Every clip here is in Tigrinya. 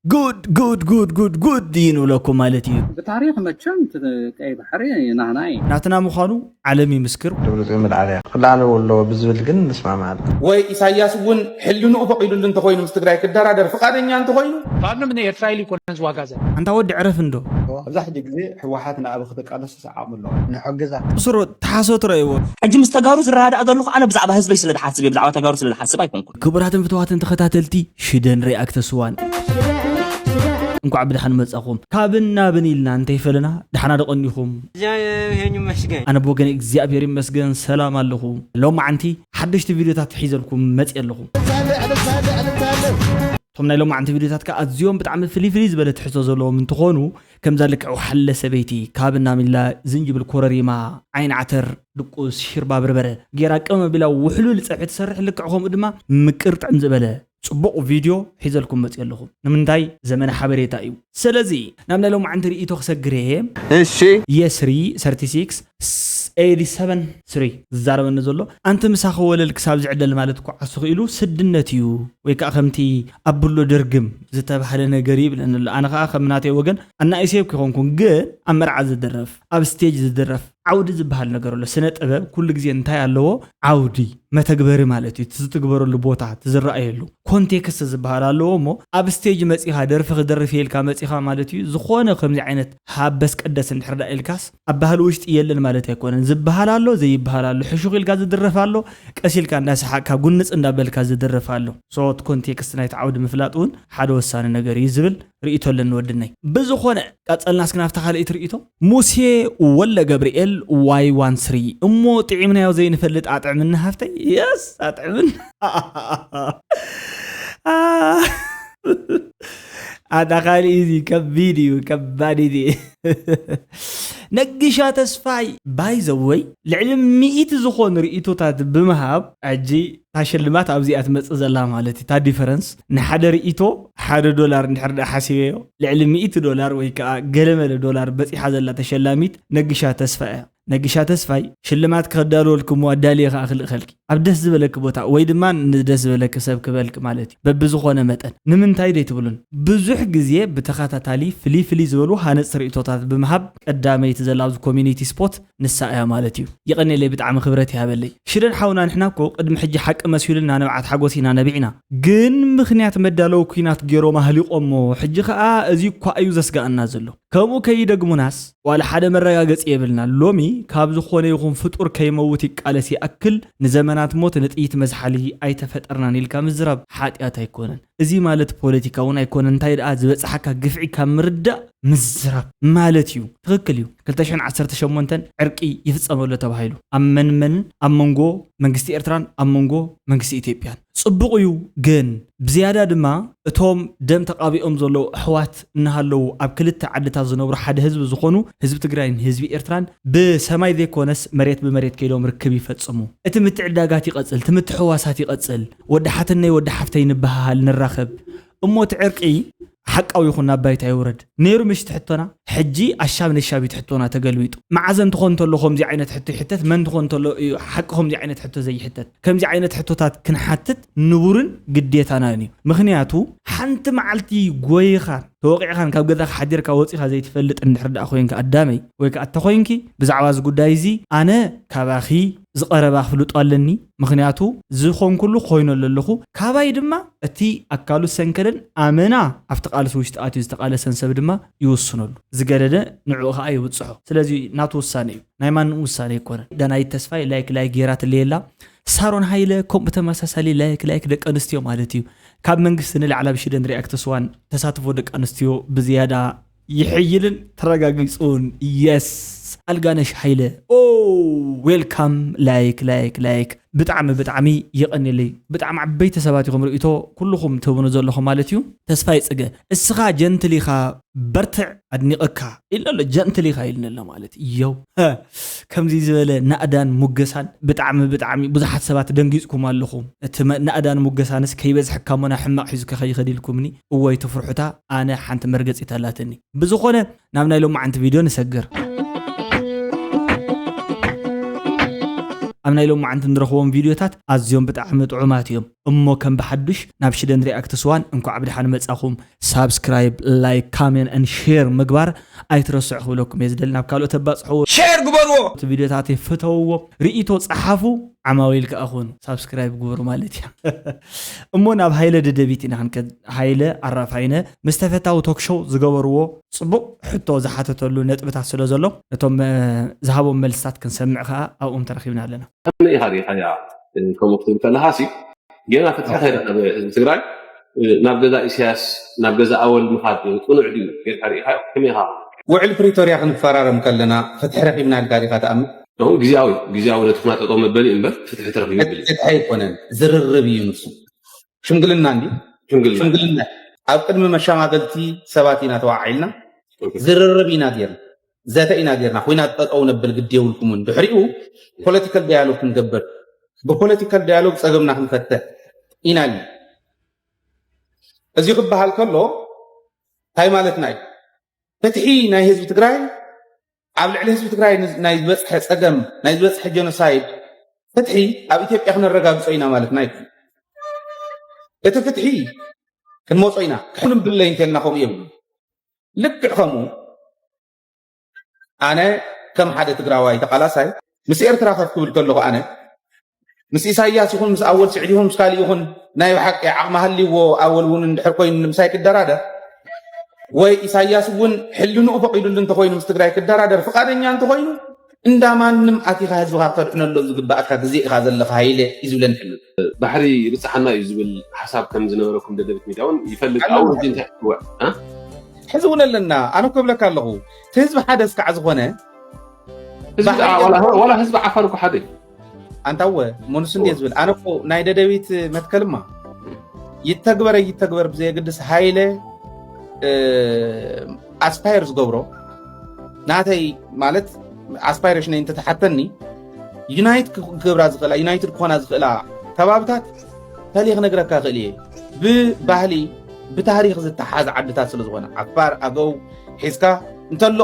ጉድ ጉድ ጉድ ጉድ ጉድ እዩ ንብለኩም ማለት እዩ። ብታሪክ መቸም እቲ ቀይ ባሕሪ ናህና እዩ። ናትና ምዃኑ ዓለም ይምስክር። ደብረፅዮን መድዓልያ ክለዓል ኣለዎ ብዝብል ግን ንስማማዕ ኣለና። ወይ ኢሳያስ እውን ሕልንኡ ፈቒዱሉ እንተኾይኑ ምስ ትግራይ ክደራደር ፍቓደኛ እንተኾይኑ ባርኖም ንኤርትራ ኢሉ ይኮነን ዝዋጋ ዘሎ። ኣንታ ወዲ ዕረፍ እንዶ። ኣብዛ ሕጂ ግዜ ህወሓት ንኣብ ክትቃለስ ዓቕሚ ኣለዎ። ንሕግዛ። ብስሩ ተሓሶት ረእይዎ። ሕጂ ምስ ተጋሩ ዝረዳዳእ ዘለኹ ኣነ ብዛዕባ ህዝበይ ስለ ዝሓስብ እየ፣ ብዛዕባ ተጋሩ ስለ ዝሓስብ ኣይኮንኩን። ክቡራትን ፍትዋትን ተኸታተልቲ ሽደን ሪኣክት ስዋን እንኳዕ ብድሓን መጻኹም። ካብን ናብን ኢልና እንተይፈለና ድሓና ደቐኒኹም። እግዚአብሔር ይመስገን። ኣነ ብወገን እግዚኣብሔር ይመስገን ሰላም ኣለኹ። ሎማዓንቲ ሓደሽቲ ቪድዮታት ሒዘልኩም መፅእ ኣለኹ። እቶም ናይ ሎማዓንቲ ቪድዮታት ከዓ ኣዝዮም ብጣዕሚ ፍልይ ፍልይ ዝበለ ትሕዝቶ ዘለዎም እንትኾኑ፣ ከምዛ ልክዕ ወሓለ ሰበይቲ ካብ እናሚላ ዝንጅብል ኮረሪማ ዓይን ዓተር ድቁስ ሽርባ በርበረ ጌራ ቅመም ኣቢላ ውሕሉል ፀብሒ ትሰርሕ፣ ልክዕ ከምኡ ድማ ምቅር ጥዕም ዝበለ ፅቡቕ ቪድዮ ሒዘልኩም መፅእ ኣለኹ። ንምንታይ? ዘመነ ሓበሬታ እዩ። ስለዚ ናብ ናይ ሎማዓንቲ ርእይቶ ክሰግር እየ። እሺ የስሪ ሰርቲ ሲክስ ኤዲ ሰቨን ስሪ ዝዛረበኒ ዘሎ ኣንቲ ምሳኺ ወለል ክሳብ ዝዕደል ማለት እኮ ዓሱ ክኢሉ ስድነት እዩ፣ ወይ ከዓ ከምቲ ኣብ ብሎ ድርግም ዝተባህለ ነገር ይብለኒ ኣሎ። ኣነ ከዓ ከም ናተይ ወገን ኣናእሰይ እኮ ይኾንኩን፣ ግን ኣብ መርዓ ዝድረፍ፣ ኣብ ስቴጅ ዝድረፍ ዓውዲ ዝበሃል ነገር ኣሎ። ስነ ጥበብ ኩሉ ግዜ እንታይ ኣለዎ? ዓውዲ መተግበሪ ማለት እዩ። እቲ ዝትግበረሉ ቦታ፣ እቲ ዝረኣየሉ ኮንቴክስት ዝበሃል ኣለዎ። እሞ ኣብ ስቴጅ መፂኻ ደርፊ ክደርፍ ኢልካ መፂኻ ማለት እዩ። ዝኾነ ከምዚ ዓይነት ሃበስ ቀደስ እንድሕር ዳ ኢልካስ ኣብ ባህሊ ውሽጢ የለን ማለት ኣይኮነን። ዝበሃል ኣሎ፣ ዘይበሃል ኣሎ። ሕሹኽ ኢልካ ዝድረፍ ኣሎ፣ ቀስ ኢልካ እንዳሰሓቅካ ጉንፅ እንዳበልካ ዝድረፍ ኣሎ። ሶ እቲ ኮንቴክስት ናይቲ ዓውዲ ምፍላጥ እውን ሓደ ወሳኒ ነገር እዩ ዝብል ርእይቶ ኣለኒ ወድነይ። ብዝኾነ ቀፀልና እስኪ ናብታ ካልኣይቲ ርእይቶ። ሙሴ ወለ ገብርኤል ዋይ ዋን ስሪ እሞ ጥዒምናዮ ዘይንፈልጥ ኣጥዕምኒ ሃፍተይ። የስ ኣጥዕምን ኣታ ካልእ እዚ ከቢድ እዩ፣ ከባድ እዚ። ነግሻ ተስፋይ ባይዘወይ ልዕሊ ሚእቲ ዝኾኑ ርእይቶታት ብምሃብ ሕጂ እታ ሽልማት ኣብዚኣ ትመፅእ ዘላ ማለት እዩ። እታ ዲፈረንስ ንሓደ ርእይቶ ሓደ ዶላር እንድሕር ደኣ ሓሲበዮ ልዕሊ ሚእቲ ዶላር ወይ ከዓ ገለመለ ዶላር በፂሓ ዘላ ተሸላሚት ነግሻ ተስፋ እያ። ነግሻ ተስፋይ ሽልማት ክዳለወልክሞ ኣዳልየ ከዓ ክልእኸልኪ ኣብ ደስ ዝበለኪ ቦታ ወይ ድማ ንደስ ዝበለኪ ሰብ ክበልኪ ማለት እዩ። በብዝኾነ መጠን ንምንታይ ደይ ትብሉን? ብዙሕ ግዜ ብተኸታታሊ ፍልይ ፍልይ ዝበሉ ሃነፅቲ ርእይቶታት ብምሃብ ቀዳመይቲ ዘላ ኣብዚ ኮሚኒቲ ስፖት ንሳ እያ ማለት እዩ። የቐኔለይ ብጣዕሚ ክብረት ይሃበለይ። ሽደን ሓውና ንሕና እኮ ቅድሚ ሕጂ ሓቂ መሲሉና ንብዓት ሓጎስ ኢና ነቢዕና። ግን ምኽንያት መዳለዊ ኲናት ገይሮም ኣህሊቖሞ። ሕጂ ኸኣ እዚ እኳ እዩ ዘስግኣና ዘሎ። ከምኡ ከይደግሙናስ ዋላ ሓደ መረጋገጺ የብልናን። ሎሚ ካብ ዝኾነ ይኹን ፍጡር ከይመውት ይቃለስ ይኣክል ንዘመናት ሞት ንጥይት መዝሓሊ ኣይተፈጠርናን ኢልካ ምዝራብ ሓጢኣት ኣይኮነን። እዚ ማለት ፖለቲካ እውን ኣይኮነን። እንታይ ደኣ ዝበጽሓካ ግፍዒ ካብ ምርዳእ ምዝራብ ማለት እዩ። ትኽክል እዩ። ክልተ ሽሕን ዓሰርተ ሸሞንተን ዕርቂ ይፍጸመሉ ተባሂሉ ኣብ መንመንን ኣብ መንጎ መንግስቲ ኤርትራን ኣብ መንጎ መንግስቲ ኢትዮጵያን ጽቡቕ እዩ። ግን ብዝያዳ ድማ እቶም ደም ተቓቢኦም ዘለዉ ኣሕዋት እናሃለዉ ኣብ ክልተ ዓድታት ዝነብሩ ሓደ ህዝቢ ዝኾኑ ህዝቢ ትግራይን ህዝቢ ኤርትራን ብሰማይ ዘይኮነስ መሬት ብመሬት ከይዶም ርክብ ይፈጽሙ። እቲ ምትዕድዳጋት ይቐጽል፣ እቲ ምትሕዋሳት ይቐጽል። ወዲ ሓትነይ ወዲ ሓፍተይ ንበሃሃል ንራኸብ። እሞ እቲ ዕርቂ ሓቃዊ ይኹን ናብ ባይታ ይውረድ። ነይሩ ምሽ ትሕቶና፣ ሕጂ ኣሻብ ነሻብ እዩ ትሕቶና ተገልቢጡ። መዓዘ እንትኾን እንተሎ ከምዚ ዓይነት ሕቶ ይሕተት፣ መን እንትኾን እንተሎ እዩ ሓቂ ከምዚ ዓይነት ሕቶ ዘይሕተት? ከምዚ ዓይነት ሕቶታት ክንሓትት ንቡርን ግዴታናን እዩ። ምኽንያቱ ሓንቲ መዓልቲ ጎይኻን ተወቒዕኻን ካብ ገዛኻ ሓዲርካ ወፂኻ ዘይትፈልጥ እንድሕር ደኣ ኮይንካ ኣዳመይ ወይ ከዓ እተኾይንኪ ብዛዕባ እዚ ጉዳይ እዚ ኣነ ካባኺ ዝቐረባ ክፍልጦ ኣለኒ። ምኽንያቱ ዝኾንኩሉ ኮይኑ ኣለኹ። ካባይ ድማ እቲ ኣካሉ ዝሰንከለን ኣመና ኣብቲ ቃልሲ ውሽጢ ኣትዩ ዝተቓለሰን ሰብ ድማ ይውስነሉ። ዝገደደ ንዕኡ ኸዓ ይብጽሖ። ስለዚ ናቱ ውሳነ እዩ፣ ናይ ማንም ውሳነ ኣይኮነን። ዳናይት ተስፋይ ላይክ ላይክ ጌራትለይ ኣላ። ሳሮን ሃይለ ከምኡ ተመሳሳሊ ላይክ ላይክ ደቂ ኣንስትዮ ማለት እዩ። ካብ መንግስቲ ንላዕሊ ኣብ ሽደን ሪኣክት ስዋን ተሳትፎ ደቂ ኣንስትዮ ብዝያዳ ይሕይልን ተረጋጊጹን። የስ ኣልጋነሽ ሃይለ ኦ ዌልካም ላይክ ላይክ ላይክ ብጣዕሚ ብጣዕሚ የቐንየለይ። ብጣዕሚ ዓበይቲ ሰባት ኢኹም ርእይቶ ኩልኹም ትህቡኒ ዘለኹም ማለት እዩ። ተስፋይ ጽገ እስኻ ጀንትል ኢኻ በርትዕ ኣድኒቐካ ኢልና ኣሎ። ጀንትል ኢኻ ኢልና ኣሎ ማለት እዮው ከምዚ ዝበለ ናእዳን ሙገሳን ብጣዕሚ ብጣዕሚ ብዙሓት ሰባት ደንጊጽኩም ኣለኹም። እቲ መ- ናእዳን ሙገሳንስ ከይበዝሐካ እሞ ናብ ሕማቕ ሒዙ ከኸይኸድ ኢልኩምኒ። እወይ ትፍርሑታ ኣነ ሓንቲ መርገጺት ኣላትኒ። ብዝኾነ ናብ ናይ ሎማዓንቲ ቪድዮ ንሰግር። ኣብ ናይ ሎማዓንቲ ንረኽቦም ቪድዮታት ኣዝዮም ብጣዕሚ ጥዑማት እዮም። እሞ ከም ብሓዱሽ ናብ ሽደን ሪኣክትስ ዋን እንኳዕ ብድሓን መጻኹም። ሳብስክራይብ፣ ላይክ፣ ካሜንት ን ሼር ምግባር ኣይትረስዑ ክብለኩም እየ ዝደሊ። ናብ ካልኦት ኣባጽሕዎ። ሼር ግበርዎ። እቲ ቪድዮታተይ ፍተውዎ፣ ርእይቶ ጸሓፉ፣ ዓማዊል ከኣ ኹኑ። ሳብስክራይብ ግበሩ ማለት እዩ። እሞ ናብ ሃይለ ደደቢት ኢና ክንከድ። ሃይለ ኣራፋይነ ምስ ተፈታዊ ቶክሾው ዝገበርዎ ጽቡቕ ሕቶ ዝሓተተሉ ነጥብታት ስለ ዘሎ፣ ነቶም ዝሃቦም መልስታት ክንሰምዕ ከኣ ኣብኦም ተረኺብና ኣለና። ከመይ ኢኻ ሪኢኻያ? ከምኡ ክትብል ከለኻ ሲ ገና ፍትሒ ከይረኸበ ህዝቢ ትግራይ ናብ ገዛ ኢሳያስ ናብ ገዛ ኣወል ምኻድ ቅኑዕ ድዩ ጌርካ ርኢኻዮ? ከመይ ኢኻ? ውዕል ፕሪቶርያ ክንፈራረም ከለና ፍትሒ ረኺብና ኢልካ ዲኻ ትኣምን? ግዜያዊ ግዜያዊ ነቲ ኩናት ጠጠው መበሊ እምበር ፍትሒ ተረኺቡ ይብል። ፍትሒ ኣይኮነን፣ ዝርርብ እዩ ንሱ። ሽምግልና እንዲ ሽምግልና ኣብ ቅድሚ መሻማገልቲ ሰባት ኢና ተዋዓዒልና፣ ዝርርብ ኢና ጌርና፣ ዘተ ኢና ጌርና። ኩናት ጠጠው ነብል ግዲ የብልኩምን፣ ድሕሪኡ ፖለቲካል ዳያሎግ ክንገብር፣ ብፖለቲካል ዳያሎግ ፀገምና ክንፈትሕ ኢና ኢልና። እዚ ክበሃል ከሎ እንታይ ማለትና እዩ? ፍትሒ ናይ ህዝቢ ትግራይ፣ ኣብ ልዕሊ ህዝቢ ትግራይ ናይ ዝበፅሐ ፀገም፣ ናይ ዝበፅሐ ጀኖሳይድ ፍትሒ ኣብ ኢትዮጵያ ክነረጋግፆ ኢና ማለትና ኣይኮነን። እቲ ፍትሒ ክንመፆ ኢና። ክሕሉም ብለይ እንተልና ከምኡ እዮም። ልክዕ ከምኡ ኣነ ከም ሓደ ትግራዋይ ተቃላሳይ ምስ ኤርትራ ከፍ ክብል ከለኹ ኣነ ምስ ኢሳያስ ይኹን ምስ ኣወል ስዒድ ይኹን ምስ ካሊእ ይኹን ናይ ብሓቂ ዓቕሚ ሃልይዎ ኣወል እውን እንድሕር ኮይኑ ንምሳይ ክደራደር ወይ ኢሳያስ እውን ሕልንኡ ፈቒዱሉ እንተኮይኑ ምስ ትግራይ ክደራደር ፍቓደኛ እንተኮይኑ እንዳ ማንም ኣቲኻ ህዝብኻ ክተድሕነሎ ዝግባኣካ ግዜ ኢኻ ዘለኻ ሃይለ እዩ ዝብለኒ ሕልም። ባሕሪ ይብፅሓና እዩ ዝብል ሓሳብ ከም ዝነበረኩም ደደቢት ሚድያ እውን ይፈልጥ። ኣለና። ኣውርጂ እንታይ ትወዕ? እ? ሕዚ እውን ኣለና። ኣነ እኮ እብለካ ኣለኹ እቲ ህዝቢ ሓደ እስካዕ ዝኾነ ህዝቢ ባሕሪ ዓ- ዋላ- ዋላ ህዝቢ ዓፋር እኮ ሓደ እዩ። ኣንታወ መኑስ እንዴ ዝብል ኣነ እኮ ናይ ደደቢት መትከልማ ይተግበረ ይተግበር ብዘየግድስ ሃይለ ኣስፓየር ዝገብሮ ናተይ ማለት ኣስፓይሬሽን እንተተሓተኒ ዩናይት ክገብራ ዝኽእላ ዩናይትድ ክኾና ዝኽእላ ከባብታት ተለይ ክነግረካ ክእል እየ። ብባህሊ ብታሪክ ዝተሓዝ ዓድታት ስለ ዝኾነ ዓፋር ኣገው ሒዝካ እንተሎ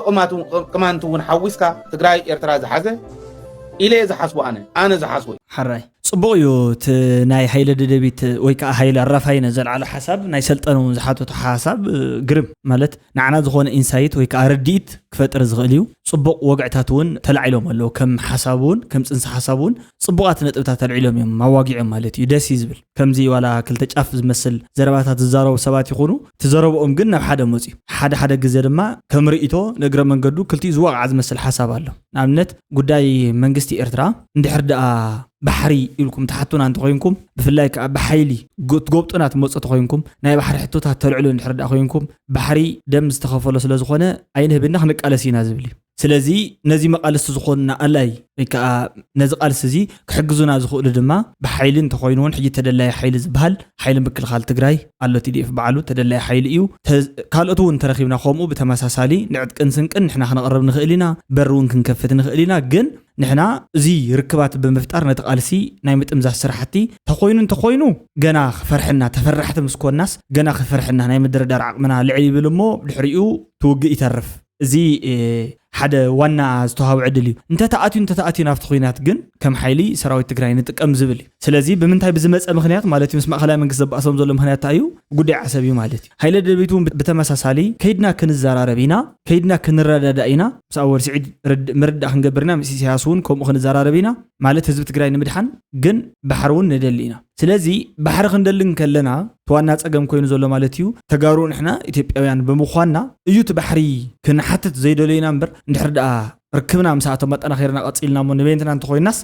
ቅማንት እውን ሓዊስካ ትግራይ ኤርትራ ዝሓዘ ኢለ እየ ዝሓስቦ ኣነ ኣነ ዝሓስቦ እዩ። ሓራይ ጽቡቕ እዩ። እቲ ናይ ሃይለ ደደቢት ወይ ከዓ ሃይለ ኣራፋይነ ዘልዓሎ ሓሳብ ናይ ሰልጠነ እውን ዝሓተቶ ሓሳብ እ፣ ግርም ማለት ንዓና ዝኾነ ኢንሳይት ወይ ከዓ ርድኢት ክፈጥር ዝኽእል እዩ። ጽቡቕ ወግዕታት እውን ተላዒሎም ኣለዉ። ከም ሓሳብ እውን ከም ጽንሰ ሓሳብ እውን ጽቡቓት ነጥብታት ኣልዒሎም እዮም ኣዋጊዖም ማለት እዩ። ደስ እዩ ዝብል ከምዚ ዋላ ክልተ ጫፍ ዝመስል ዘረባታት ዝዛረቡ ሰባት ይኹኑ እቲ ዘረብኦም ግን ናብ ሓደ መፅዩ። ሓደ ሓደ ግዜ ድማ ከም ርእይቶ ንእግረ መንገዱ ክልቲኡ ዝወቕዓ ዝመስል ሓሳብ ኣሎ። ንኣብነት ጉዳይ መንግስቲ ኤርትራ እንድሕር ደኣ ባሕሪ ኢልኩም ትሓቱና እንተኮይንኩም ብፍላይ ከዓ ብሓይሊ ጎ- ትጎብጡና ትመፁ ተኮይንኩም ናይ ባሕሪ ሕቶታት ተልዕሉ እንድሕር ደኣ ኮይንኩም ባሕሪ ደም ዝተኸፈሎ ስለ ዝኾነ ኣይንህብና ክንቃለስ ኢና ዝብል እዩ። ስለዚ ነዚ መቃለስቲ ዝኾኑና ኣላይ ወይ ከዓ ነዚ ቃልሲ እዚ ክሕግዙና ዝኽእሉ ድማ ብሓይሊ እንተኮይኑ እውን ሕጂ ተደላይ ሓይሊ ዝበሃል ሓይሊ ምክልኻል ትግራይ ኣሎ። ቲ ዲ ኤፍ በዓሉ ተደላይ ሓይሊ እዩ። ተ- ካልኦት እውን ተረኪብና ከምኡ ብተመሳሳሊ ንዕጥቅን ስንቅን ንሕና ክነቕርብ ንኽእል ኢና። በር እውን ክንከፍት ንኽእል ኢና። ግን ንሕና እዚ ርክባት ብምፍጣር ነቲ ቃልሲ ናይ ምጥምዛዝ ስራሕቲ ተኮይኑ እንተኮይኑ ገና ክፈርሐና ተፈራሕቲ ምስ ኮናስ ገና ክፈርሐና ናይ ምድርዳር ዓቕምና ልዕል ይብል እሞ ድሕሪኡ ትውግእ ይተርፍ። እዚ እ፣ ሓደ ዋና ዝተዋሃቡ ዕድል እዩ። እንተተኣትዩ እንተተኣትዩ ናብቲ ኩናት ግን ከም ሓይሊ ሰራዊት ትግራይ ንጥቀም ዝብል እዩ። ስለዚ ብምንታይ ብዝመፀ ምክንያት ማለት እዩ ምስ ማእኸላይ መንግስቲ ዘባእሶም ዘሎ ምክንያት እንታይ እዩ? ጉዳይ ዓሰብ እዩ ማለት እዩ። ሃይለ ደደቢት እውን ብተመሳሳሊ ከይድና ክንዘራረብ ኢና፣ ከይድና ክንረዳዳእ ኢና፣ ምስ ኣወል ስዒድ ርድ- ምርዳእ ክንገብር ኢና፣ ምስ ኢሳያስ እውን ከምኡ ክንዘራረብ ኢና ማለት ህዝቢ ትግራይ ንምድሓን ግን ባሕሪ እውን ንደሊ ኢና። ስለዚ ባሕሪ ክንደሊ እንከለና እቲ ዋና ፀገም ኮይኑ ዘሎ ማለት እዩ ተጋሩ ንሕና ኢትዮጵያውያን ብምዃንና እዩ እቲ ባሕሪ ክንሓትት ዘይደለዩና እምበር እንድሕር ደኣ ርክብና ምስኣቶም ኣጠናኺርና ቀፂልና እሞ ንበይንትና እንተኮይናስ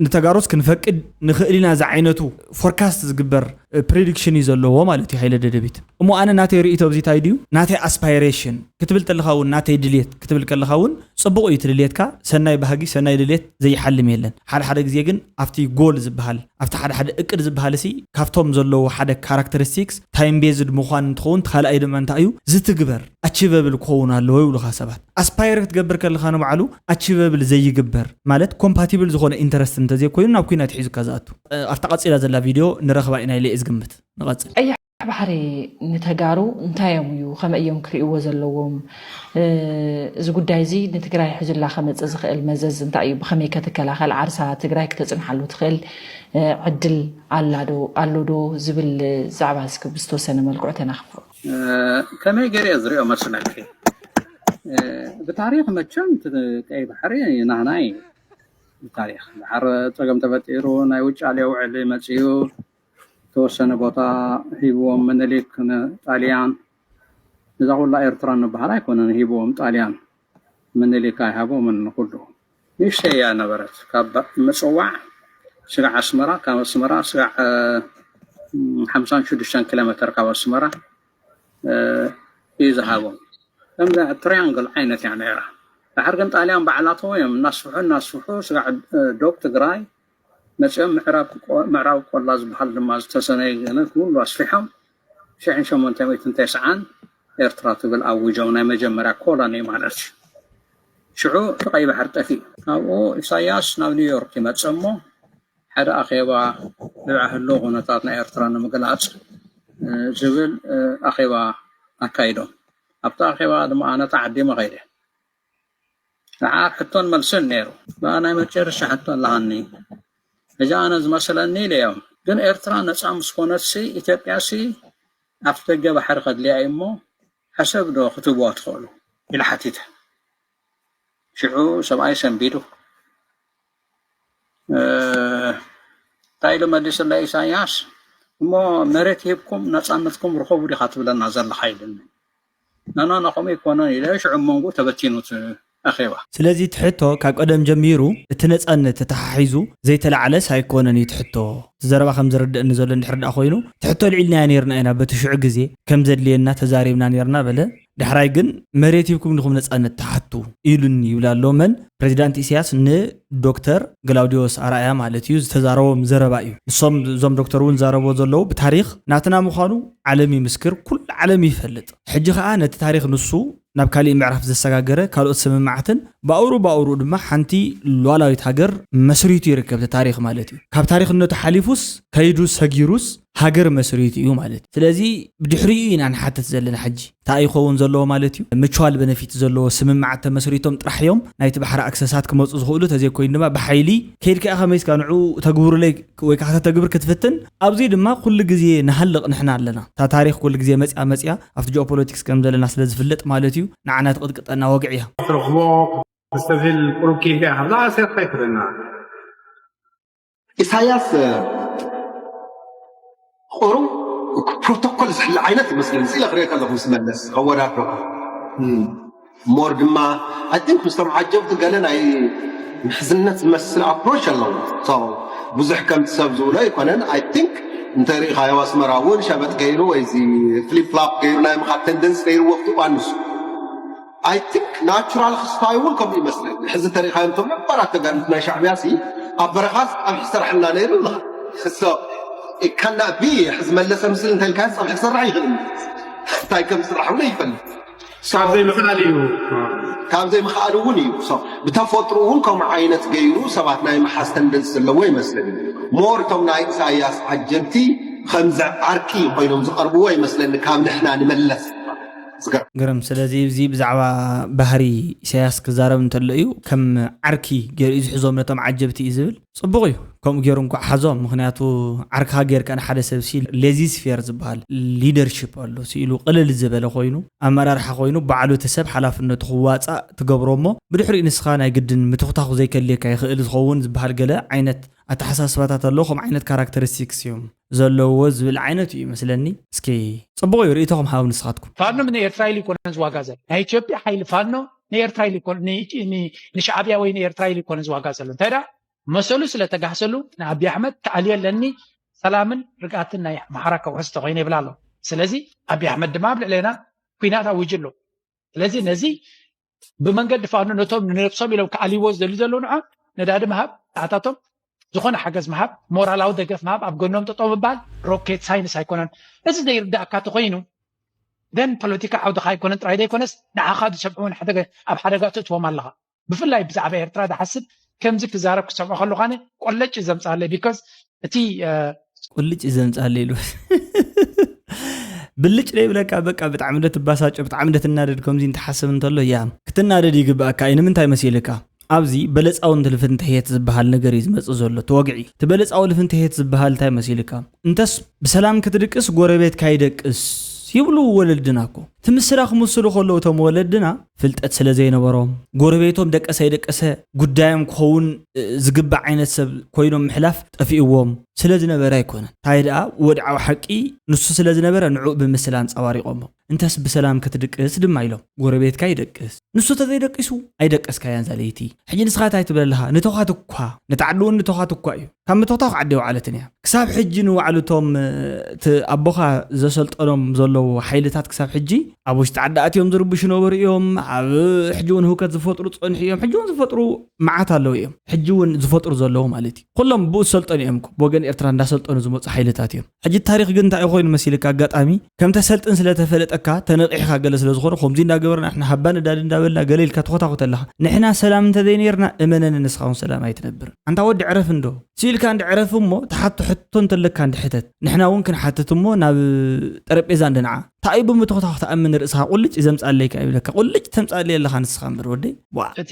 ንተጋሩስ ክንፈቅድ ንኽእል ኢና ዝዓይነቱ ፎርካስት ዝግበር ፕሬዲክሽን እዩ ዘለዎ ማለት እዩ ሃይለ ደደቢት። እሞ ኣነ ናተይ ርእይቶ ኣብዚ እንታይ ድዩ ናተይ ኣስፓይሬሽን ክትብል ተለኻ እውን ናተይ ድልየት ክትብል ከለኻ እውን ፅቡቕ እዩ እቲ ድልየትካ ሰናይ ባህጊ ሰናይ ድልየት ዘይሓልም የለን። ሓደ ሓደ ግዜ ግን ኣብቲ ጎል ዝበሃል ኣብቲ ሓደ ሓደ እቅድ ዝበሃል ሲ ካብቶም ዘለዉ ሓደ ካራክተሪስቲክስ ታይም ቤዝድ ምዃን እንትኸውን እቲ ካልኣይ ድማ እንታይ እዩ ዝትግበር ኣቺቨብል ክኸውን ኣለዎ ይብሉኻ ሰባት። ኣስፓየር ክትገብር ከለኻ ንባዕሉ ኣቺቨብል ዘይግበር ማለት ኮምፓቲብል ዝኾነ ኢንተረስት እንተዘይኮይኑ ናብ ኩናት ሒዙካ ዝኣቱ። ኣብታ ቀፂላ ዘላ ቪድዮ ንረኽባ ኢና ኢለ እየ ዝግምት። ንቐፅል። ባሕሪ ንተጋሩ እንታይ እዮም እዩ? ከመይ እዮም ክርእይዎ ዘለዎም? እዚ ጉዳይ እዚ ንትግራይ ሒዙላ ከመፅእ ዝኽእል መዘዝ እንታይ እዩ? ብኸመይ ከትከላኸል? ዓርሳ ትግራይ ክተፅንሓሉ ትኽእል ዕድል ኣላ ዶ ኣሎ ዶ ዝብል ዛዕባ እስኪ ብዝተወሰነ መልክዑ ተናኽፎ። ከመይ ገይረ ዝሪኦ መስለኪ? ብታሪክ መቸም ቀይ ባሕሪ ናህናይ ታሪክ ድሓር ፀገም ተፈጢሩ ናይ ውጫሌ ውዕሊ መፅኡ ተወሰነ ቦታ ሂብዎም ምኒልክ ንጣልያን። እዛ ኩላ ኤርትራ ንበሃል ኣይኮነን ሂብዎም ጣልያን። ምኒልክ ኣይሃቦምን ንኩሉ። ንእሽተይ እያ ነበረት። ካብ ምጽዋዕ ስጋዕ ኣስመራ፣ ካብ ኣስመራ ስጋዕ ሓምሳን ሽዱሽተን ኪሎ ሜትር ካብ ኣስመራ እዩ ዝሃቦም። ከም ትሪያንግል ዓይነት እያ ነይራ። ድሓር ግን ጣልያን ባዕላቶም እዮም እናስፍሑ እናስፍሑ ስጋዕ ዶብ ትግራይ መፂኦም ምዕራብ ቆላ ዝበሃል ድማ ዝተሰነየ ገለ ኩሉ ኣስፊሖም ሽሕን ሸሞንተ ሚእትን ተስዓን ኤርትራ ትብል ኣውጆም ናይ መጀመርያ ኮሎኒ ማለት እዩ። ሽዑ እቲ ቀይ ባሕሪ ጠፊኡ ካብኡ ኢሳያስ ናብ ኒውዮርክ ይመፀ እሞ ሓደ ኣኼባ ልብዓ ህልው ኩነታት ናይ ኤርትራ ንምግላፅ ዝብል ኣኼባ ኣካይዶም። ኣብቲ ኣኼባ ድማ ኣነ ተዓዲመ ከይደ። ደሓር ሕቶን መልስን ነይሩ። ብኣ ናይ መጨረሻ ሕቶ ኣለሃኒ። ሕጂ ኣነ ዝመስለኒ ኢለዮም፣ ግን ኤርትራ ነፃ ምስ ኮነትሲ ኢትዮጵያሲ ኣፍደገ ባሕሪ ከድልያ እዩ እሞ ሓሰብ ዶ ክትህብዋ ትኽእሉ? ኢለ ሓቲተ። ሽዑ ሰብኣይ ሰንቢዱ። እንታይ ኢሉ መሊስለይ ኢሳያስ? እሞ መሬት ሂብኩም ነፃነትኩም ርኸቡ ዲኻ ትብለና ዘለኻ ኢሉኒ። ናና ናኾም ኣይኮነን ኢለ ሽዑ መንጎ ተበቲኑ እቲ ኣኼባ። ስለዚ እቲ ሕቶ ካብ ቀደም ጀሚሩ እቲ ነፃነት ተተሓሒዙ ዘይተላዕለስ ኣይኮነን እዩ እቲ ሕቶ። እቲ ዘረባ ከም ዝርድእኒ ዘሎ እንድሕር ደኣ ኮይኑ እቲ ሕቶ ልዒልናዮ ነይርና ኢና በቲ ሽዑ ግዜ ከም ዘድልየና ተዛሪብና ነይርና በለ። ዳሕራይ ግን መሬት ሂብኩም ዲኹም ነፃነት ትሓቱ ኢሉኒ ይብል ኣሎ መን? ፕሬዚዳንት ኢሳያስ ንዶክተር ግላውዲዮስ ኣርኣያ ማለት እዩ ዝተዛረቦም ዘረባ እዩ። ንሶም እዞም ዶክተር እውን ዛረቦ ዘለዉ ብታሪክ ናትና ምዃኑ ዓለም ይምስክር፣ ኩሉ ዓለም ይፈልጥ። ሕጂ ከዓ ነቲ ታሪክ ንሱ ናብ ካሊእ ምዕራፍ ዘሰጋገረ ካልኦት ስምምዓትን ብኣውሩ ብኣውሩ ድማ ሓንቲ ሉዓላዊት ሃገር መስሪቱ ይርከብ። እቲ ታሪክ ማለት እዩ ካብ ታሪክነቱ ሓሊፉስ ከይዱ ሰጊሩስ ሃገር መስሪቱ እዩ ማለት እዩ። ስለዚ ብድሕሪኡ ኢና ንሓትት ዘለና ሕጂ እንታይ ይኸውን ዘለዎ ማለት እዩ። ምቹዋል በነፊት ዘለዎ ስምምዓት ተመስሪቶም ጥራሕ እዮም ናይቲ ባሕሪ ኣክሰሳት ክመፁ ዝኽእሉ ተዘይኮይኑ ድማ ብሓይሊ ከይድካ ኢኻ መይስካ ንዑ ተግብሩለይ ወይ ከዓ ከተተግብር ክትፍትን ኣብዚ ድማ ኩሉ ግዜ ንሃልቕ ንሕና ኣለና። እታ ታሪክ ኩሉ ግዜ መፅያ መፅያ ኣብቲ ጂኦፖለቲክስ ከም ዘለና ስለ ዝፍለጥ ማለት እዩ ንዓና ትቕጥቅጠና ወግዕ እያ። ትረኽቦ ብዝተብል ቁሩብ ኬንካ ኢኻ ብዛዕባ ሴርካ ይትብለና። ኢሳያስ ቁሩብ ፕሮቶኮል ዝሕለ ዓይነት ይመስለኒ ኢለ ክሪኦ ከለኹ ምስ መለስ ከወዳድሮ more ድማ I think ምስቶም ዓጀብቲ ገለ ናይ ምሕዝነት ዝመስል approach ኣለዎ። ብዙሕ ከምቲ ሰብ ዝብሎ ኣይኮነን። I think እንተሪኢኻዮ ኣስመራ እውን ሸበጥ ገይሩ ወይ flip flop ገይሩ ናይ ምኻድ tendency ነይርዎ ኣብቲ እዋን ንሱ። I think natural ክስታይ እውን ከምኡ ይመስለኒ። ሕዚ ተሪኢኻዮ እቶም ነባራት ተጋደልቲ ናይ ሻዕብያ ሲ ኣብ በረኻ ጸብሒ ዝሰርሐልና ነይሩ። So it cannot be ሕዚ መለሰ ምስል እንተ ኢልካዮ ጸብሒ ክሰርሕ ይኽእል እንታይ ከም ዝስራሕ እውን ኣይፈልጥ። ካብ ዘይምኽኣል እዩ። ካብ ዘይምኽኣል እውን እዩ። ብተፈጥሮ እውን ከምኡ ዓይነት ገይሩ ሰባት ናይ ምሓዝ tendency ዘለዎ ይመስለኒ። More እቶም ናይ ኢሳያስ ዓጀብቲ ከምዚ ዓርኪ ኮይኖም ዝቐርብዎ ይመስለኒ ካብ ንሕና ንመለስ። ግርም። ስለዚ እዚ ብዛዕባ ባህሪ ኢሳያስ ክዛረብ እንተሎ እዩ ከም ዓርኪ ገይሩ እዩ ዝሕዞም ነቶም ዓጀብቲ እዩ ዝብል። ፅቡቕ እዩ ከምኡ ገይሩ እንኳዕ ሓዞም። ምኽንያቱ ዓርክኻ ጌርካ ንሓደ ሰብ ሲ ሌዚስፌር ዝበሃል ሊደርሺፕ ኣሎ። ስኢሉ ቅልል ዝበለ ኮይኑ ኣመራርሓ ኮይኑ ባዕሉ እቲ ሰብ ሓላፍነቱ ክዋፃእ ትገብሮ እሞ ብድሕሪኡ ንስኻ ናይ ግድን ምትኹታኹ ዘይከልየካ ይኽእል ዝኸውን ዝበሃል ገለ ዓይነት ኣተሓሳስባታት ኣለዉ። ከም ዓይነት ካራክተሪስቲክስ እዮም ዘለውዎ ዝብል ዓይነት እዩ ይመስለኒ። እስኪ ፅቡቕ እዩ ርእይቶኹም ሃቡ ንስኻትኩም። ፋኖ ንኤርትራ ኢሉ ይኮነን ዝዋጋ ዘሎ ናይ ኢትዮጵያ ሓይሊ ፋኖ ንኤርትራ ኢሉ ይኮነ ንሻዕብያ ወይ ንኤርትራ ኢሉ ይኮነ ዝዋጋ ዘሎ እንታይ ዳ መሰሉ ስለ ተጋህሰሉ ንኣቢ ኣሕመድ ተኣልዮ ኣለኒ ሰላምን ርግኣትን ናይ ኣምሓራ ከውሕስ ተኮይነ ይብል ኣሎ። ስለዚ ኣቢ ኣሕመድ ድማ ኣብ ልዕሌና ኩናት ኣዊጁ ኣሎ። ስለዚ ነዚ ብመንገዲ ፋኖ ነቶም ንነብሶም ኢሎም ክኣልይዎ ዝደልዩ ዘለዉ ንዖም ነዳዲ ምሃብ ንኣታቶም ዝኾነ ሓገዝ ምሃብ ሞራላዊ ደገፍ ምሃብ ኣብ ጎኖም ጠጠው ምባል ሮኬት ሳይንስ ኣይኮነን። እዚ ዘይርዳእካ ተኮይኑ ደን ፖለቲካ ዓውድኻ ኣይኮነን ጥራይ ዘይኮነስ ንዓኻ ዝሰምዑ እውን ኣብ ሓደጋ ተእትዎም ኣለኻ። ብፍላይ ብዛዕባ ኤርትራ ዝሓስብ ከምዚ ክዛረብ ክሰምዖ ከለኹ ኣነ ቆለጭ እዩ ዘምፅኣለይ because እቲ ቁልጭ እዩ ዘምፅኣለይ ኢሉ ብልጭ ደይብለካ፣ በቃ ብጣዕሚ ዶ ትባሳጮ፣ ብጣዕሚ ዶ ትናደድ። ከምዚ እንትሓስብ እንተሎ፣ ያ ክትናደድ ይግብኣካ እዩ። ንምንታይ መሲልካ? ኣብዚ በለጻዊ ልፍንትሕየት ዝበሃል ነገር እዩ ዝመጽእ ዘሎ። ተወግዒ፣ እቲ በለጻዊ ልፍንትሕየት ዝበሃል እንታይ መሲልካ? እንተስ ብሰላም ክትድቅስ ጎረቤትካ ይደቅስ ይብሉ ወለድና እኮ። እቲ ምስላ ክምስሉ ከለዉ እቶም ወለድና ፍልጠት ስለ ዘይነበሮም፣ ጎረቤቶም ደቀሰ ኣይደቀሰ ጉዳዮም ክኸውን፣ እ፣ ዝግባእ ዓይነት ሰብ ኮይኖም ምሕላፍ ጠፊእዎም ስለ ዝነበረ ኣይኮነን። እንታይ ደኣ ወድዓዊ ሓቂ ንሱ ስለ ዝነበረ ንዕኡ ብምስላ ኣንጸባሪቖሞ። እንተስ ብሰላም ክትድቅስ ድማ ኢሎም፣ ጎረቤትካ ይደቅስ። ንሱ ተዘይደቂሱ ኣይደቀስካያን እዛ ለይቲ። ሕጂ ንስኻ እንታይ ትብል ኣለኻ? ንተዃት እኳ፣ ነቲ ዓዲ እውን ንተዃት እኳ እዩ። ካብ ምትኽታኽ ዓዲ ኣይወዓለትን እያ። ክሳብ ሕጂ ንባዕሉ እቶም፣ እ፣ እቲ ኣቦኻ ዘሰልጠኖም ዘለዉ ሓይልታት ክሳብ ሕጂ ኣብ ውሽጢ ዓዲ ኣትዮም ዝርብሹ ነበሩ እዮም። ኣብ ሕጂ እውን ህውከት ዝፈጥሩ ዝጸንሑ እዮም። ሕጂ እውን ዝፈጥሩ መዓት ኣለዉ እዮም። ሕጂ እውን ዝፈጥሩ ዘለዉ ማለት እዩ። ኩሎም ብኡ ዝሰልጠኑ እዮም እኮ። ብወገን ኤርትራ እንዳሰልጠኑ ዝመጹ ሓይልታት እዮም። ሕጂ ታሪኽ ግን እንታይ ኮይኑ መሲልካ? ኣጋጣሚ ከም ተሰልጥን ስለ ተፈለጠካ ተነቒሕካ ገለ ስለ ዝኾነ ከምዚ እንዳገበርና ንሕና ሃባ ነዳዲ እንዳበልና ገለ ኢልካ ትኾታኹት ኣለኻ። ንሕና ሰላም እንተዘይነይርና እመነኒ ንስኻ እውን ሰላም ኣይትነብርን። ኣንታ ወዲ ዕረፍ እንዶ። ስኢልካ እንዲ ዕረፍ እሞ ትሓቶ ሕቶ እንተለካ እንዲ ሕተት። ንሕና እውን ክንሓትት እሞ ናብ ጠረጴዛ እንድንዓ። እንታይ እዩ ብምትኾታኹ ትኣምን ርእስኻ ቁልጭ ዘምጻለይካ ይብለካ። ቁልጭ ተምጻለይ ኣለኻ ንስኻ እምበር ወደይ። ዋ። እቲ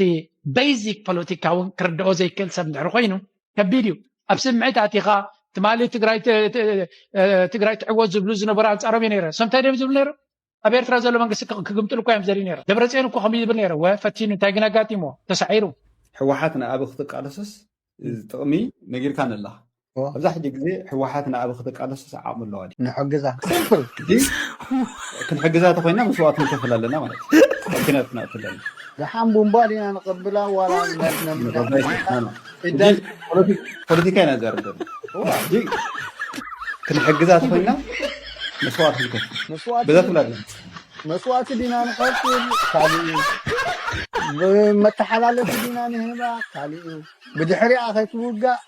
ቤዚክ ፖለቲካ እውን ክርድኦ ዘይክእል ሰብ እንድሕር ኮይኑ ከቢድ እዩ። ኣብ ስምዒት ኣቲኻ ትማሊ ትግራይ ት-፣ ት-፣ እ፣ ትግራይ ትዕወት ዝብሉ ዝነበሩ ኣንጻሮም እዩ ነይረ። ሰምታይ ደም ዝብሉ ነይሩ? ኣብ ኤርትራ ዘሎ መንግስቲ ክ-፣ ክግምጥሉ እኮ እዮም ዘርኢ ነይሮም። ደብረጽዮን እኮ ከምኡ ይብል ነይረ። ወ ፈቲኑ እንታይ ግን ኣጋጢሞ? ተሳዒሩ። ህወሓት ንኣቢ ክትቃለሶስ እዚ ጥቕሚ ነጊርካን ኣለኻ። እዎ። ኣብዛ ሕጂ ግዜ ህወሓት ንኣቢ ክትቃለሶስ ዓቕሚ ኣለዋ ድዩ? ንሕግዛ። ሲምፕል። ሕጂ ክንሕግዛ ተኾይና መስዋዕት ንከፍል ኣለና ማለት እዩ። ኣብ ኲናት ክንኣቱ ኣለና። ደሓን ቡምባ ዲና ንቐብላ ዋላ ነ-፣ ነ-፣ ንቐበል ኢና። ኢዳ-፣ ሕጂ ፖለቲ-፣ ፖለቲካ ኢና ንዛረብ ዘለና። እዎ። ሕጂ ክንሕግዛ ተኾይና መስዋዕት ክንከፍል። መስዋዕት በዛ ዲ-፣ ትብላ ኣለና። መስዋዕቲ ዲና ንኸፍል ካልእ እዩ። ብመተሓላለፊ ዲና ንህባ ካልእ እዩ። ብድሕሪኣ ከይትውጋእ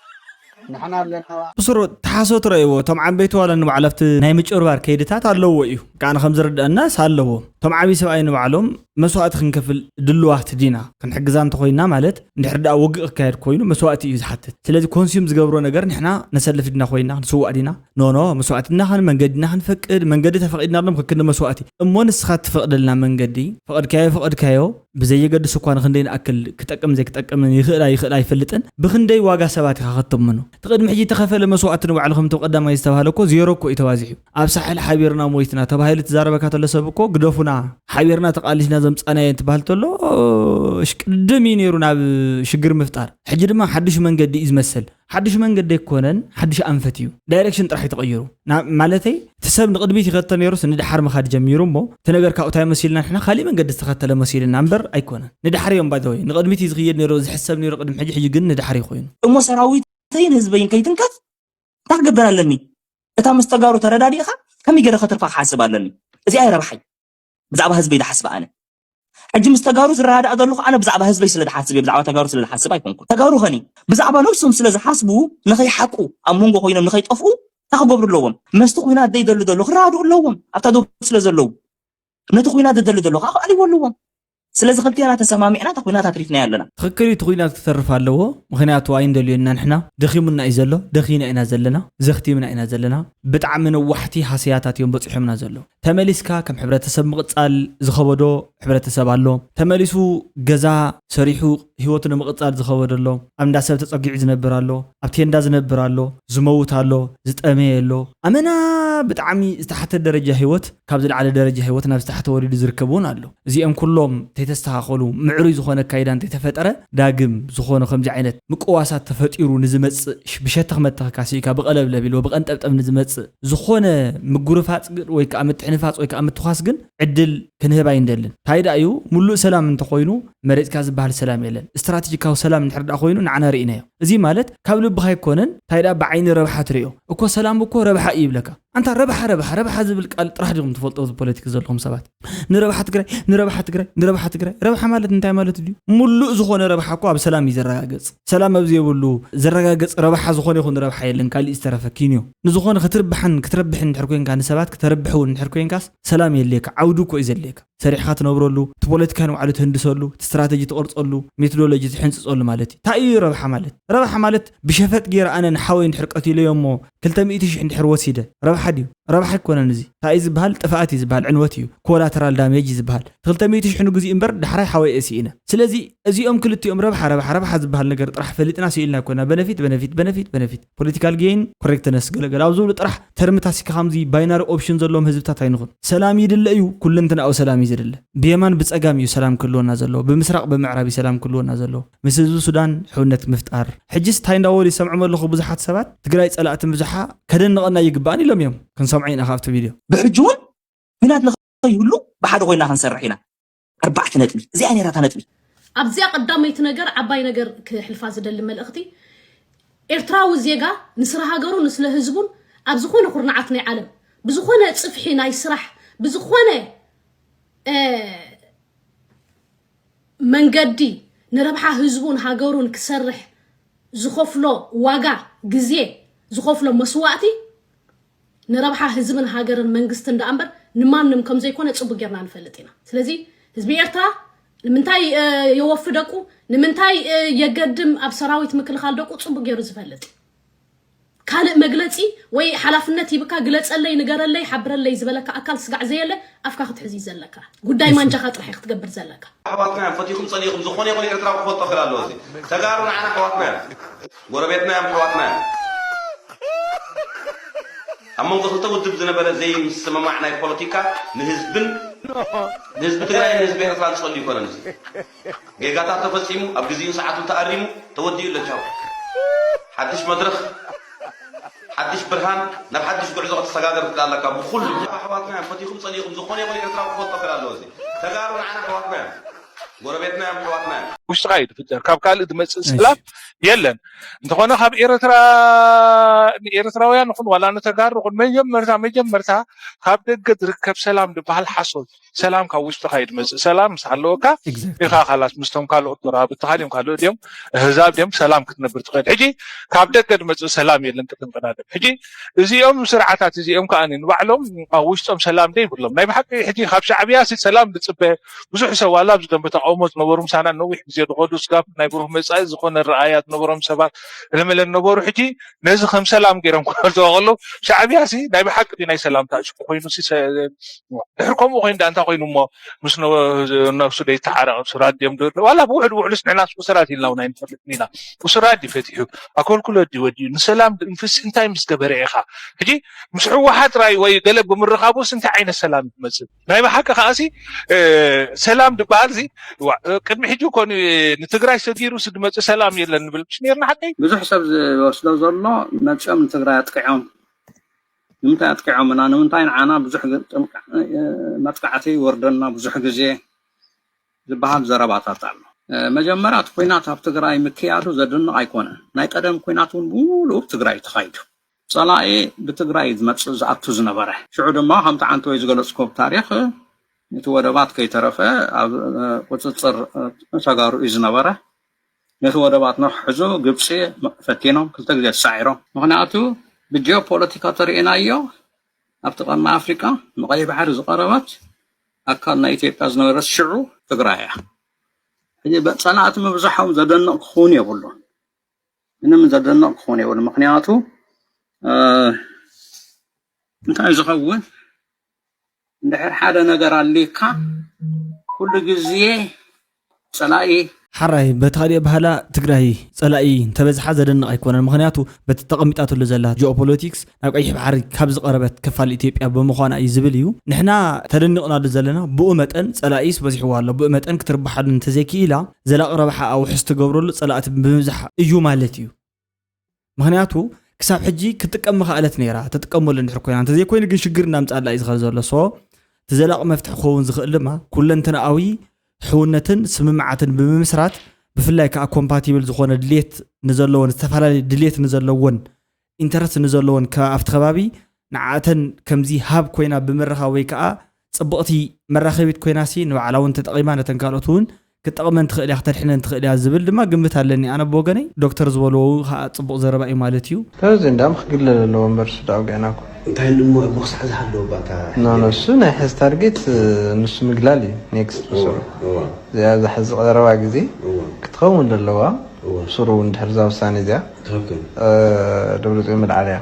ንሕና ኣለናዋ። ብስሩ ተሓሰቱ ረእይዎ። እቶም ዓበይቲ ዋላ ንባዕሉ ኣብቲ ናይ ምጭብርባር ከይድታት ኣለዎ እዩ። ከኣ ከም ዝርድአናስ ኣለዎ። እቶም ዓብዪ ሰብኣይ ንባዕሎም መስዋዕቲ ክንከፍል ድልዋት ዲና? ክንሕግዛ እንተኾይና ማለት እንድሕር ደኣ ውግእ ክካየድ ኮይኑ መስዋዕቲ እዩ ዝሓትት። ስለዚ ኮንሱም ዝገብሮ ነገር ንሕና ነሰልፍ ዲና ኮይና ንስዋእ ዲና? ኖ፣ ኖ፣ መስዋዕትና ኸን መንገድና ክንፈቅድ፣ መንገዲ ተፈቒድናሎም ክክንዲ መስዋዕቲ። እሞ ንስኻ ትፈቕደልና መንገዲ፣ ፈቐድካዮ፣ ፈቐድካዮ፣ ብዘየገድስ እኳ ንኽንደይ ንኣክል ክጠቅም ዘይክጠቅምን ይኽእል ኣይኽእል ኣይፈልጥን፣ ብኽንደይ ዋጋ ሰባት ኢኻ ከተምኖ? እቲ ቅድሚ ሕጂ ተኸፈለ መስዋዕቲ ንባዕሉ ከምቲ ቀዳማይ ዝተባህለ እኮ ዜሮ እኮ እዩ ተባዚሑ። ኣብ ሳሕል ሓቢርና ሞይትና ተባሂሉ ትዛረበካ ተሎ ሰብ እኮ ግደፉና፣ ሓቢርና ተቓሊስና ዘምጻናዮ እንትበሃል ተሎ፣ እሽቅድም እዩ ነይሩ ናብ ሽግር ምፍጣር። ሕጂ ድማ ሓድሽ መንገዲ እዩ ዝመስል። ሓድሽ መንገዲ ኣይኮነን፣ ሓድሽ ኣንፈት እዩ። ዳይሬክሽን ጥራሕ እዩ ተቐይሩ። ና-፣ ማለተይ፣ እቲ ሰብ ንቕድሚት ይኸተ ነይሩስ ንድሓር ምኻድ ጀሚሩ እሞ፣ እቲ ነገር ካብኡ እንታይ መሲልና ንሕና ካሊእ መንገዲ ዝተኸተለ መሲልና እምበር ኣይኮነን። ንድሓር እዮም ባይዘወይ። ንቕድሚት እዩ ዝኽየድ ነይሩ፣ ዝሕሰብ ነይሩ ቅድሚ ሕጂ፣ ሕጂ ግን ንድሓር እዩ ኮይኑ። እሞ ሰራዊተይን ህዝበይን ከይትንከፍ እንታይ ክገብር ኣለኒ? እታ ምስ ተጋሩ ተረዳዲእኻ ከመይ ገይረ ከትርፋ ክሓስብ ኣለኒ። እዚኣ እየ ረብሓይ። ብዛዕባ ህዝበይ ዝሓስብ ኣነ። ሕጂ ምስ ተጋሩ ዝረዳዳእ ዘለኹ ኣነ ብዛዕባ ህዝበይ ስለ ዝሓስብ እየ፣ ብዛዕባ ተጋሩ ስለ ዝሓስብ ኣይኮንኩን። ተጋሩ ኸኒ ብዛዕባ ነብሶም ስለ ዝሓስቡ ንኸይሓቁ፣ ኣብ መንጎ ኮይኖም ንኸይጠፍኡ እንታይ ክገብሩ ኣለዎም? መስቲ ኩናት ዘይደሊ ዘሎ ክረዳድኡ ኣለዎም፣ ኣብታ ዶብ ስለ ዘለዉ። ነቲ ኩናት ዝደሊ ዘሎ ከዓ ክኣልይዎ ኣለዎም። ስለዚ ክልቴና ተሰማሚዕና እታ ኩናት ኣትሪፍናያ ኣለና። ትኽክል እዩ፣ እቲ ኩናት ክተርፍ ኣለዎ። ምኽንያቱ ኣይንደልዮ ኢና ንሕና፣ ደኺሙና እዩ ዘሎ፣ ደኺና ኢና ዘለና፣ ዘኽቲምና ኢና ዘለና። ብጣዕሚ ነዋሕቲ ሃስያታት እዮም በፂሖምና ዘሎ። ተመሊስካ ከም ሕብረተሰብ ምቕጻል ዝኸበዶ ሕብረተሰብ ኣሎ። ተመሊሱ ገዛ ሰሪሑ ህይወቱ ንምቕጻል ዝኸበዶ ኣሎ። ኣብ እንዳ ሰብ ተጸጊዑ ዝነብር ኣሎ። ኣብ ቴንዳ ዝነብር ኣሎ። ዝመውት ኣሎ። ዝጠመየ ኣሎ። ኣመና ብጣዕሚ ዝተሓተ ደረጃ ህይወት፣ ካብ ዝለዓለ ደረጃ ህይወት ናብ ዝተሓተ ወሪዱ ዝርከብ እውን ኣሎ። እዚኦም ኩሎም እንተይተስተኻኸሉ፣ ምዕሩይ ዝኾነ ኣካይዳ እንተይተፈጠረ፣ ዳግም ዝኾነ ከምዚ ዓይነት ምቅዋሳት ተፈጢሩ ንዝመጽእ ሽ-፣ ብሸተኽ መተኽካ ስኢካ ብቐለብለብ ኢሉ ብቐንጠብጠብ ንዝመጽእ ዝኾነ ምጉርፋጽ ግን ወይ ከዓ ምትሕንፋጽ ወይ ከዓ ምትኳስ ግን ዕድል ክንህብ ኣይንደልን። እንታይ ደኣ እዩ፣ ምሉእ ሰላም እንተኾይኑ መሬጽካ ዝበሃል ሰላም የለን። ስትራቴጂካዊ ሰላም እንድሕር ደኣ ኮይኑ ንዓና ርኢናዮ። እዚ ማለት ካብ ልብኻ ኣይኮነን፣ እንታይ ደኣ ብዓይኒ ረብሓ ትርእዮ። እኮ ሰላም እኮ ረብሓ እዩ ይብለካ። ኣንታ ረብሓ፣ ረብሓ፣ ረብሓ ዝብል ቃል ጥራሕ ዲኹም ትፈልጦ፣ እዚ ፖለቲክ ዘለኹም ሰባት? ንረብሓ ትግራይ፣ ንረብሓ ትግራይ፣ ንረብሓ ትግራይ። ረብሓ ማለት እንታይ ማለት ድዩ? ምሉእ ዝኾነ ረብሓ እኮ ኣብ ሰላም እዩ ዘረጋገጽ። ሰላም ኣብ ዘይብሉ ዘረጋገጽ ረብሓ ዝኾነ ይኹን ረብሓ የለን፣ ካሊእ ዝተረፈ ኪንዮ። ንዝኾነ ክትርብሓን ክትረብሕን እንድሕር ኮንካ፣ ንሰባት ክተረብሕ እውን እንድሕር ኮንካስ ሰላም የድልየካ፣ ዓውዲ እኮ እዩ ዘድልየካ። ሰሪሕካ ትነብረሉ፣ እቲ ፖለቲካ ንባዕሉ ትህንድሰሉ፣ እቲ ስትራተጂ ትቐርጸሉ፣ ሜቶዶሎጂ ትሕንጽጸሉ ማለት እዩ። እንታይ እዩ ረብሓ ማለት? ረብሓ ማለት ብሸፈጥ ገይረ ኣነ ንሓወይ እንድሕር ቀቲለዮ እሞ ክልተ ሚእቲ ሽሕ እንድሕር ወሲደ፣ ረብሓ ድዩ? ረብሓ ኣይኮነን። እዚ እንታይ እዩ ዝበሃል? ጥፍኣት እዩ ዝበሃል፣ ዕንወት እዩ፣ ኮላተራል ዳሜጅ እዩ ዝበሃል። ክልተ ሚእቲ ሽሕ ንግዚኡ እምበር ዳሕራይ ሓወይ እየ ስኢነ። ስለዚ እዚኦም ክልቲኦም ረብሓ ረብሓ ረብሓ ዝበሃል ነገር ጥራሕ ፈሊጥና ስኢልና ኮይና፣ በነፊት በነፊት በነፊት በነፊት፣ ፖለቲካል ጌን፣ ኮሬክትነስ፣ ገለገለ ኣብ ዝብሉ ጥራሕ ተርምታት ሲካ ከምዚ ባይናሪ ኦፕሽን ዘለዎም ህዝብታት ኣይንኹን። ሰላም ይድለ እዩ፣ ኩለንትናዊ ሰላም እዩ ዝድለ። ብየማን ብጸጋም እዩ ሰላም ክህልወና ዘለዎ፣ ብምስራቕ ብምዕራብ እዩ ሰላም ክህልወና ዘለዎ። ምስ ህዝቢ ሱዳን ሕውነት ምፍጣር። ሕጂስ እንታይ እንዳበሉ ይሰምዖም ኣለኹ ብዙሓት ሰባት፣ ትግራይ ጸላእቲ ምብዝሓ ከደንቐና ይግባእን ኢሎም እዮም። ክንሰምዖ ኢና ካብቲ ቪድዮ። ብሕጂ እውን ኲናት ንኸይህሉ ብሓደ ኮይና ክንሰርሕ ኢና። ኣርባዕተ ነጥቢ። እዚኣ ነይራታ ነጥቢ። ኣብዚኣ ቀዳመይቲ ነገር፣ ዓባይ ነገር ክሕልፋ ዝደሊ መልእኽቲ፣ ኤርትራዊ ዜጋ ንስለ ሃገሩ ንስለ ህዝቡን ኣብ ዝኾነ ኩርናዓት ናይ ዓለም ብዝኾነ ጽፍሒ ናይ ስራሕ ብዝኾነ መንገዲ ንረብሓ ህዝቡን ሃገሩን ክሰርሕ ዝኸፍሎ ዋጋ፣ ግዜ፣ ዝኸፍሎ መስዋእቲ ንረብሓ ህዝብን ሃገርን መንግስትን ደኣ እምበር ንማንም ከም ዘይኮነ ጽቡቕ ጌርና ንፈልጥ ኢና። ስለዚ ህዝቢ ኤርትራ ንምንታይ የወፊ ደቁ፣ ንምንታይ የገድም ኣብ ሰራዊት ምክልኻል ደቁ ጽቡቕ ጌሩ ዝፈልጥ እዩ። ካልእ መግለጺ ወይ ሓላፍነት ሂብካ ግለጸለይ፣ ንገረለይ፣ ሓብረለይ ዝበለካ ኣካል ስጋዕ ዘየለ ኣፍካ ክትሕዝ እዩ ዘለካ። ጉዳይ ማንጃኻ ጥራሕ እዩ ክትገብር ዘለካ። ኣሕዋትና እዮም፣ ፈቲኹም ጸሊእኹም ዝኾነ ይኹን ኤርትራዊ ክፈልጦ ክእል ኣለዎ። እዚ ተጋሩ ንዓና ኣሕዋትና እዮም፣ ጎረቤትና እዮም፣ ኣሕዋትና እዮም። ኣብ መንጎ ክልተ ውድብ ዝነበረ ዘይምስምማዕ ናይ ፖለቲካ ንህዝብን ንህዝቢ ትግራይ ንህዝቢ ኤርትራ ዝጸሉ ይኮነን። እዚ ጌጋታት ተፈጺሙ ኣብ ግዜኡን ሰዓቱን ተኣሪሙ ተወዲኡ ኣሎ። ቻው። ሓድሽ መድረኽ፣ ሓድሽ ብርሃን፣ ናብ ሓድሽ ጉዕዞ ክትሰጋገር ትኽእል ኣለካ። ብኹሉ ኣሕዋትና እዮም፣ ፈቲኹም ጸሊእኹም ዝኾነ ይኹን ኤርትራዊ ክፈልጦ ክእል ኣለዎ። እዚ ተጋሩ ንዓና ኣሕዋትና እዮም፣ ጎረቤትና እዮም፣ ኣሕዋትና እዮም። ውሽጥኻ እዩ ዝፍጠር፣ ካብ ካልእ ዝመጽእ ሰላም የለን። እንተኾነ ካብ ኤርትራ ንኤርትራውያን ይኹን ዋላ ንተጋሩ ይኹን መጀመርታ መጀመርታ ካብ ደገ ዝርከብ ሰላም ዝበሃል ሓሶት። ሰላም ካብ ውሽጥኻ እዩ ዝመፅእ። ሰላም ምስ ኣለወካ ኢኻ ካላስ ምስቶም ካልኦት ጎረባብትኻ ድዮም ካልኦት ድዮም ኣህዛብ ድዮም ሰላም ክትነብር ትኽእል። ሕጂ ካብ ደገ ዝመፅእ ሰላም የለን ቅድም ቀዳድም። ሕጂ እዚኦም ስርዓታት እዚኦም ከዓ ንባዕሎም ኣብ ውሽጦም ሰላም ዘይብሎም ናይ ብሓቂ ሕጂ ካብ ሻዕብያ ሲ ሰላም ዝፅበ ብዙሕ ሰብ ዋላ ኣብዚ ደንበ ተቃውሞ ዝነበሩ ምሳና ነዊሕ ግዜ ዝኸዱ ስጋብ ናይ ብሩህ መፃኢ ዝኾነ ረኣያ ዝነበሮም ሰባት ለመለ ነበሩ። ሕጂ ነዚ ከም ሰላም ገይሮም ክገልፅዎ ከለዉ ሻዕብያ ሲ ናይ ብሓቂ ናይ ሰላምታ ሽቁ ኮይኑ ሲ ድሕሪ ከምኡ ኮይኑ ዳ እንታይ ኮይኑ እሞ ምስ ነብሱ ደይተዓረቕ እሱራት ድዮም ዶ ዋላ ብውሕድ ውሕዱስ ንሕና እሱራት ኢልና እውን ኣይንፈልጥን ኢና። እሱራት ድዩ ፈቲሑ ኣኮልኩሎ ድዩ ወዲኡ ንሰላም ንፍሲ እንታይ ምስ ገበረ ኢኻ ሕጂ ምስ ህወሓት ጥራይ ወይ ገለ ብምርኻቡስ እንታይ ዓይነት ሰላም ትመፅእ? ናይ ብሓቂ ከዓሲ ሰላም ዝበሃል ዚ ቅድሚ ሕጂ ኮኑ ንትግራይ ሰጊሩ ዝመፅእ ሰላም የለን ንብል ምሽ ነርና ሓቀይ። ብዙሕ ሰብ ዝወስዶ ዘሎ መፅኦም ንትግራይ ኣጥቂዖም ንምንታይ ኣጥቂዖምና ንምንታይ ንዓና ብዙሕ መጥቃዕቲ ይወርደና ብዙሕ ግዜ ዝበሃል ዘረባታት ኣሎ። መጀመርያ እቲ ኲናት ኣብ ትግራይ ምክያዱ ዘድንቕ ኣይኮነን። ናይ ቀደም ኲናት እውን ብምሉኡ ትግራይ ተኻይዱ። ጸላኢ ብትግራይ ዝመጽእ ዝኣቱ ዝነበረ። ሽዑ ድማ ከምቲ ዓንተወይ ዝገለጽኩዎ ብታሪኽ እቲ ወደባት ከይተረፈ ኣብ ቁጽጽር ተጋሩ እዩ ዝነበረ። ነቲ ወደባት ንኽሕዙ ግብጺ ፈቲኖም ክልተ ግዜ ተሳዒሮም። ምኽንያቱ ብጂኦፖለቲካ ተሪእናዮ ኣብቲ ቀርኒ ኣፍሪቃ ንቐይሕ ባሕሪ ዝቐረበት ኣካል ናይ ኢትዮጵያ ዝነበረት ሽዑ ትግራይ እያ። ሕጂ ጸላእቲ ምብዛሖም ዘደንቕ ክኸውን የብሉን። ምንም ዘደንቕ ክኾን የብሉ ምክንያቱ እንታይ ዝኸውን እንድሕር ሓደ ነገር ኣልካ ኩሉ ግዜ ፀላኢ ሓራይ በቲ ካሊእ ባህላ ትግራይ ፀላኢ እንተበዝሓ ዘደንቕ ኣይኮነን። ምክንያቱ በቲ ተቐሚጣትሉ ዘላ ጂኦፖለቲክስ ናብ ቀይሕ ባሕሪ ካብ ዝቐረበት ክፋል ኢትዮጵያ ብምዃና እዩ ዝብል እዩ። ንሕና ተደኒቕናሉ ዘለና ብኡ መጠን ፀላኢስ በዚሕዋ ኣሎ። ብኡ መጠን ክትርብሓሉ እንተዘይክኢላ ዘላቒ ረብሓ ኣውሕስ ትገብረሉ ፀላእቲ ብምብዛሕ እዩ ማለት እዩ። ምኽንያቱ ክሳብ ሕጂ ክትጥቀም ምኽኣለት ነይራ፣ ትጥቀመሉ እንድሕር ኮይና፣ እንተዘይኮይኑ ግን ሽግር እናምፅኣላ እዩ ዝኸድ ዘሎ። So እቲ ዘላቒ መፍትሒ ክኸውን ዝኽእል ድማ ኩለንተናኣዊ ሕውነትን ስምምዓትን ብምምስራት ብፍላይ ከዓ ኮምፓቲብል ዝኾነ ድሌት ንዘለዎን ዝተፈላለየ ድሌት ንዘለዎን ኢንተረስት ንዘለዎን ኣብቲ ከባቢ ንዓኣተን ከምዚ ሃብ ኮይና ብምርኻብ ወይ ከዓ ፅብቕቲ መራኸቢት ኮይናሲ ንባዕላ እውን ተጠቒማ ነተን ካልኦት እውን ክትጠቕመን ትኽእል እያ ክተድሕነን ትኽእል እያ ዝብል ድማ ግምት ኣለኒ ኣነ ብወገነይ። ዶክተር ዝበልዎ ከዓ ፅቡቕ ዘረባ እዩ ማለት እዩ። ተዚ እንዳም ክግለል ኣለዎ እምበር ሱዳዊ ገና እኮ እንታይ እሞ እሞ ክሳዕ ዝሃለዎ ባታ ኖ ኖ እሱ ናይ ሕዚ ታርጌት ንሱ ምግላል እዩ ኔክስት ብስሩ እዚኣ ዝሓዚ ቀረባ ግዜ ክትኸውን ዘለዋ ስሩ እውን ድሕር እዛ ውሳኔ እዚኣ ደብረፅዮን ምልዓል እያ።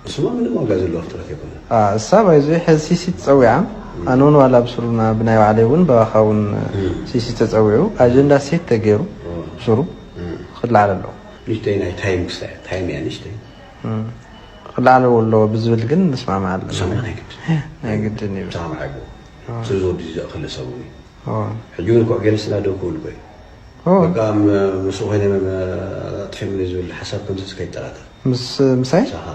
እሱማ ምንም ዋጋ ዘለዎ ፍጥረት ኣይኮነን። እሳ ባይዞ ሕዚ ሲሲ ትፀዊዓ። ኣነ እውን ዋላ ብስሩና ብናይ ባዕለይ እውን ባባኻ እውን ሲሲ ተፀዊዑ ኣጀንዳ ሴት ተገይሩ ብስሩ ክለዓል ኣለዎ። ንሽተይ ናይ ታይም ክስታይ ታይም እያ ንሽተይ ክለዓል ኣለዎ ብዝብል ግን ንስማማዕ ኣለና። ሰማዕ ናይ ግድ ናይ ግድን እዩ። ሰማዕ ኣይግቡ ስለ ዝወዲ ዘእኽለ ሰብ እውን እዩ። ሕጂ እውን ኮዕ ገለ ስላ ደው ክብል እኮ እዩ። በቃ ምስኡ ኮይነ ኣጥፊኦምኒ ዝብል ሓሳብ ከምዚ ከይጠራጠር ምስ ምሳይ ሳኻ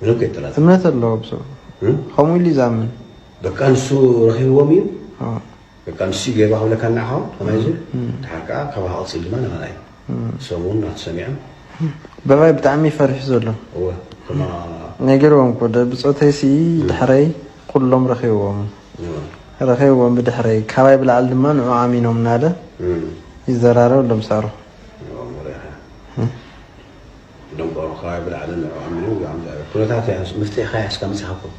ምንም ከይጠራጠር እምነት ኣለዎ ብስሩ ከምኡ ኢሉ ይዛምን። በቃ ንሱ ረኺብዎም እዩ። በቃ ንሱ ገይሩ ክብለካ እናዓኻ ከማይ እዚ ድሓር ከዓ ካብ ክቕፅል ድማ ንዓና እዩ። ሰብ እውን ናቱ ሰሚዖም በባይ ብጣዕሚ ፈሪሑ ዘሎ እወ ከማ ነጊርዎም እኮ ደ ብፆተይሲ ድሕረይ ኩሎም ረኺብዎም ረኺብዎም ብድሕረይ ካባይ ብላዕሊ ድማ ንዑ ኣሚኖም እናለ ይዘራረብ ኣሎ ምሳሩ። ደንቆሮ ከባቢ ብላዕሊ ንዑ ኣሚኑ ኩነታት መፍትሒ ከያስ ከምፅሃኩም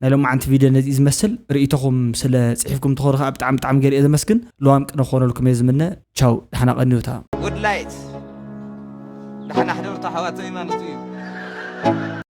ናይ ሎማዓንቲ ቪድዮ ነዚ ዝመስል ርእይቶኹም ስለ ፅሒፍኩም ትኾኑ ከዓ ብጣዕሚ ብጣዕሚ ገለ እየ ዘመስግን። ልዋም ቅነ ክኾነልኩም እየ ዝምነ። ቻው፣ ደሓና ቀንዩታ። ጉድ ላይት ደሓና ሕደሩ ኣሕዋተይ ማለት እዩ።